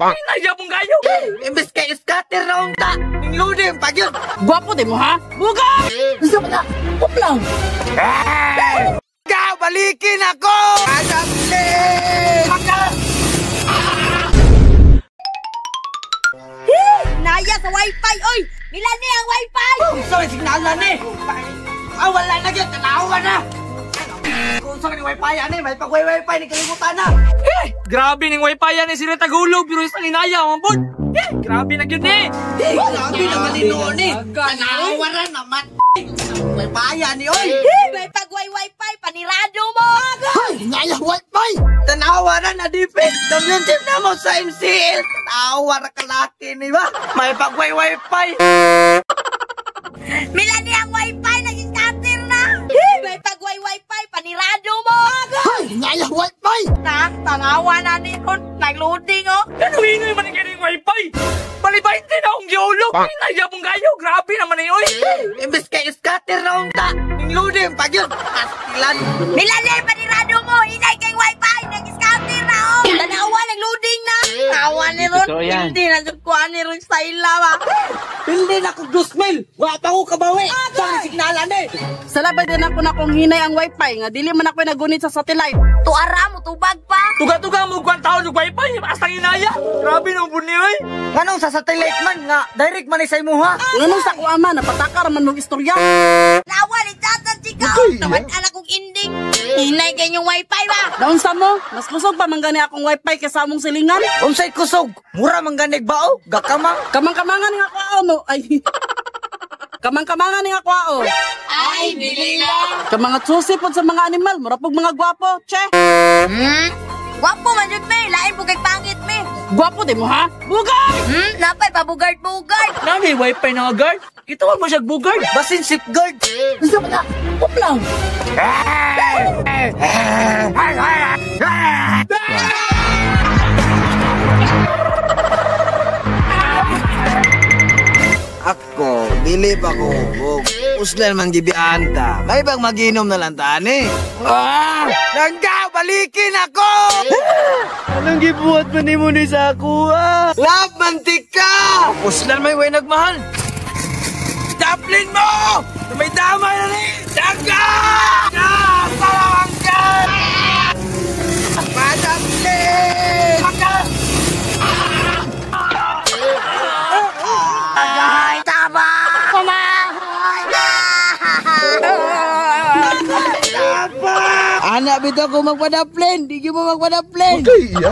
Hinaya mong kayo. Imbes kay scatter na unta. Ning loading pa gyud. Gwapo di mo ha? Buga! Isa pa na. Uplang. Ka balikin ako. Adaplin. Naya sa wifi oy. Mila ni ang wifi. Unsa may signal na ni? Ah, wala na gyud, tanawa na. Kung sa ni wifi ani, may pag wifi ni kalimutan na. Eh, grabe ning wifi ani sila tagulog pero sa hinaya man pud. Eh, grabe na gyud ni. Eh, grabe naman ni noon eh. Tanawa ra naman. Wifi ani oy. May pag wifi panirado mo. Hoy, naya wifi. Tanawa ra na dipit. Championship na mo sa MCL. Tanawa ra kalaki ni ba? May pag wifi. Mila ni ang wifi nag-scatter na. May pag wifi panirado mo. Hoy, naya wifi. Na, tanawa na ni ron. Nag-loading oh. Ano hinoy man ni wifi? Balibay din akong giulog. Hinaya mong kayo. Grabe naman ni oy. Imbes kay scatter na unta. Ning loading pa gyud. Pastilan. Mila ni panirado mo. Hinay kay wifi nag-scatter na oh. Tanawa nag-loading na. Tawa ni ron. Hindi na jud ko ani ron sa ila ba. Hindi na ko dosmil. Wa pa ko kabawi. Sa signalan eh. Salabay din ako na kung hinay ang wifi nga dili man ako nagunit sa satellite. Tuara mo tubag pa. Tuga-tuga mo kwan taon og wifi hasta hinaya. Grabe nang buni oy. Nganong sa satellite man nga direct man ni sa imuha. Nganong sa kuha man napatakar man mong istorya. Tawa ni tata chika. Tawad anak kong ending. Hinay kay inyong wifi ba. Naunsa mo? Mas kusog pa man gani akong wifi kaysa among silingan. Unsay kusog? Mura man ganig bao? Gakamang. Kamang-kamangan nga kuha mo. Ay. Kamang-kamangan nga kuha. Ay, dili lang. Kamang susi pod sa mga animal, mura pug mga gwapo, che. Gwapo man jud me, lain pug kay pangit me. Gwapo di mo ha? Bugay! Napay pabugard-bugard. Nami wifi na nga guard. Gitawag mo siya bugard. Basin safeguard. Isa pa na. Uplang. Ako, dili pa ko hubog. Uslan man gibian ta. May bang maginom na lang ta, ani? Ah! Nangga, balikin ako! Anong gibuhat man nimo ni sa ako, ah? Love mantika! Uslan may way nagmahal. Daplin mo! May damay na ni! Dangga! Salawangka! Padaplin! Agay! Tama! Anak bitaw ko magpadaplin. Di mo magpadaplin. Okay, iya.